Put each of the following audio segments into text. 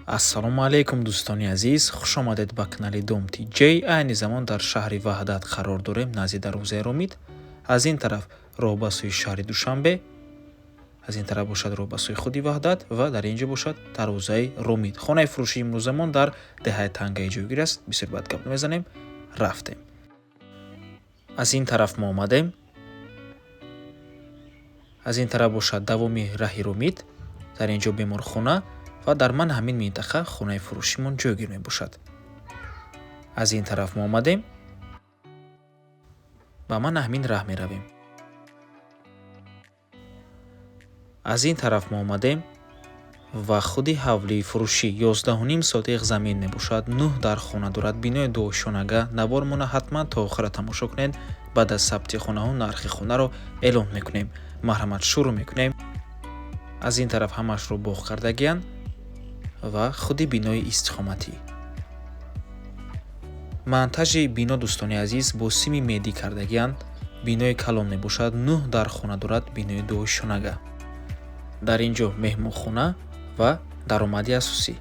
Ассалому алайкум, дӯстони азиз, хуш омадед ба канали Дом ТJ. Айни замон дар шаҳри Ваҳдат қарор дорем, назди дарвозаи Ромит. Аз ин тараф роҳ ба сӯи шаҳри Душанбе, аз ин тараф бошад роҳ ба сӯи худи Ваҳдат ва дар ин ҷо бошад дарвозаи Ромит. Хонаи фурӯшии имрӯзамон дар деҳаи Тангаи ҷойгир аст. Бисёр бад гап намезанем, рафтем. Аз ин тараф мо омадем. Аз ин тараф бошад давоми раҳи Ромит, дар ин ҷо беморхона ва дар ман ҳамин минтақа хонаи фурӯшимон ҷойгир мебошад. Аз ин тараф мо омадем, ба ман ҳамин раҳ меравем. Аз ин тараф мо омадем ва худи ҳавлии фурӯшӣ 11.5 сотиқ замин мебошад, 9 дар хона дорад, бинои дуошонага. Навормона ҳатман то охира тамошо кунед. Баъд аз сабти хонаҳо нархи хонаро эълон мекунем. Марҳамат, шурӯъ мекунем. Аз ин тараф ҳамаашро боғ кардагиянд ва худи бинои истиқоматӣ. Монтажи бино, дӯстони азиз, бо сими медӣ кардагиянд. Бинои калон мебошад, 9 дар хона дорад, бинои дуошонага. Дар ин ҷо меҳмонхона ва даромади асосӣ.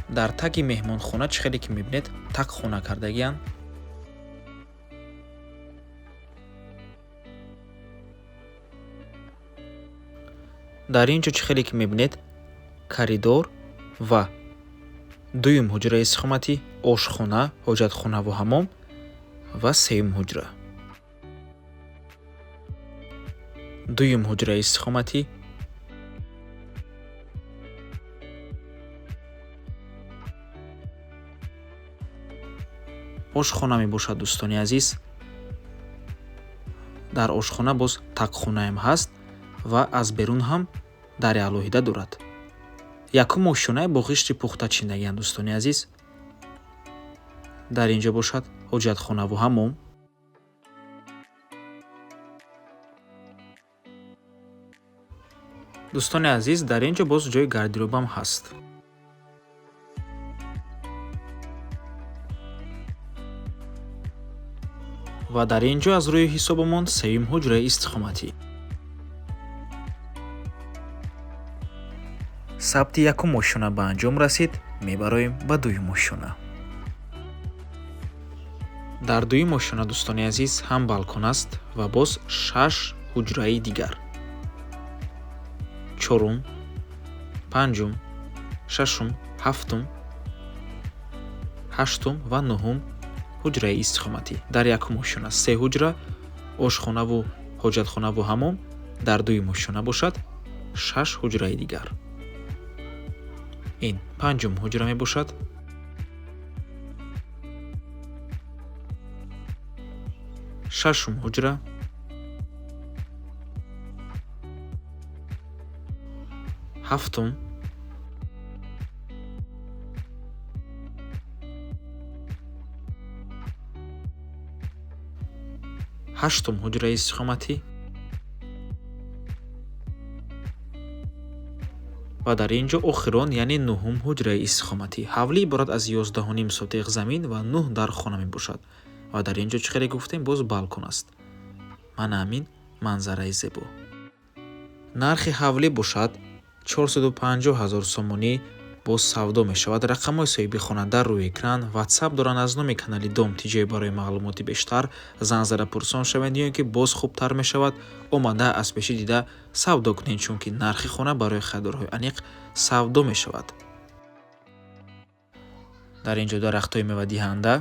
Дар таги меҳмонхона, чӣ хеле ки мебинед, тақхона кардагиянд. Дар ин ҷо, чӣ хеле ки мебинед, коридор ва дуюм ҳуҷраи истиқоматӣ, ошхона, ҳоҷатхонаву ҳамом ва сеюм ҳуҷра. Дуюм ҳуҷраи истиқоматӣ, ошхона мебошад, дӯстони азиз. Дар ошхона боз тақхонаам ҳаст ва аз берун ҳам дари алоҳида дорад. Якум ошёнаи бо ғишти пухта чиндагианд, дӯстони азиз. Дар ин ҷо бошад ҳоҷатхонаву ҳамом. Дӯстони азиз, дар ин ҷо боз ҷои гардеробам ҳаст. Ва дар ин ҷо аз рӯи ҳисобамон сеюм ҳуҷраи истиқоматӣ. Сабти якум ошёна ба анҷом расид, мебароем ба дуюм ошёна. Дар дуюм ошёна, дӯстони азиз, ҳам балкон аст ва боз 6 ҳуҷраи дигар. Чорум, панҷум, шашум, ҳафтум, ҳаштум ва нуҳум ҳуҷраи истиқоматӣ. Дар якум ошёна 3 ҳуҷра, ошхонаву ҳоҷатхонаву ҳамом, дар дуюм ошёна бошад 6 ҳуҷраи дигар. Ин панҷум ҳуҷра мебошад. Шашум ҳуҷра. Ҳафтум. Ҳаштум ҳуҷраи истиқоматӣ. Ва дар ин ҷо охирон, яъне нуҳум ҳуҷраи истиқоматӣ. Ҳавлӣ иборат аз 11.5 сотиқ замин ва 9 дар хона мебошад. Ва дар ин ҷо, чӣ хеле гуфтем, боз балкон аст. Мана ҳамин манзараи зебо. Нархи ҳавлӣ бошад 450 000 сомонӣ боз савдо мешавад. Рақамҳои соҳиби хона дар рӯи экран, WhatsApp доранд. Аз номи канали Дом ТJ барои маълумоти бештар занг зада пурсон шавед, ё ин ки боз хубтар мешавад омада аз пеши дида савдо кунед, чунки нархи хона барои харидорҳои аниқ савдо мешавад. Дар ин ҷо дарахтҳои мевадиҳанда.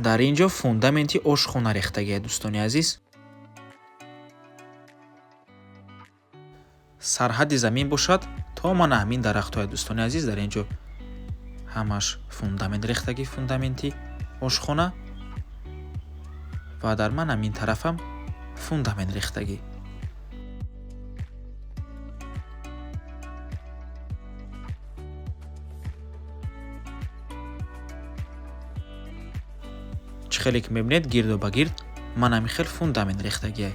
Дар ин ҷо фундаменти ошхона рехтагия, дӯстони азиз. Сарҳади замин бошад то мана ҳамин дарахтҳоя, дӯстони азиз. Дар ин ҷо ҳамаш фундамент рехтагӣ, фундаменти ошхона, ва дар ман ҳамин тарафам фундамент рехтагӣ. Чӣ хеле ки мебинед, гирду ба гирд ман ҳамин хел фундамент рехтагиай.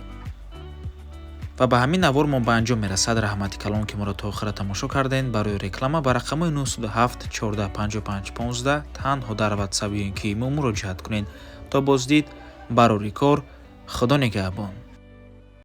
Ва ба ҳамин навор мо ба анҷом мерасад. Раҳмати калон, ки моро то охира тамошо кардем. Барои реклама ба рақамҳои 907 14 55 15 танҳо дар WhatsApp ё ин ки имо муроҷиат кунед. То боздид, барори кор, Худо нигаҳбон.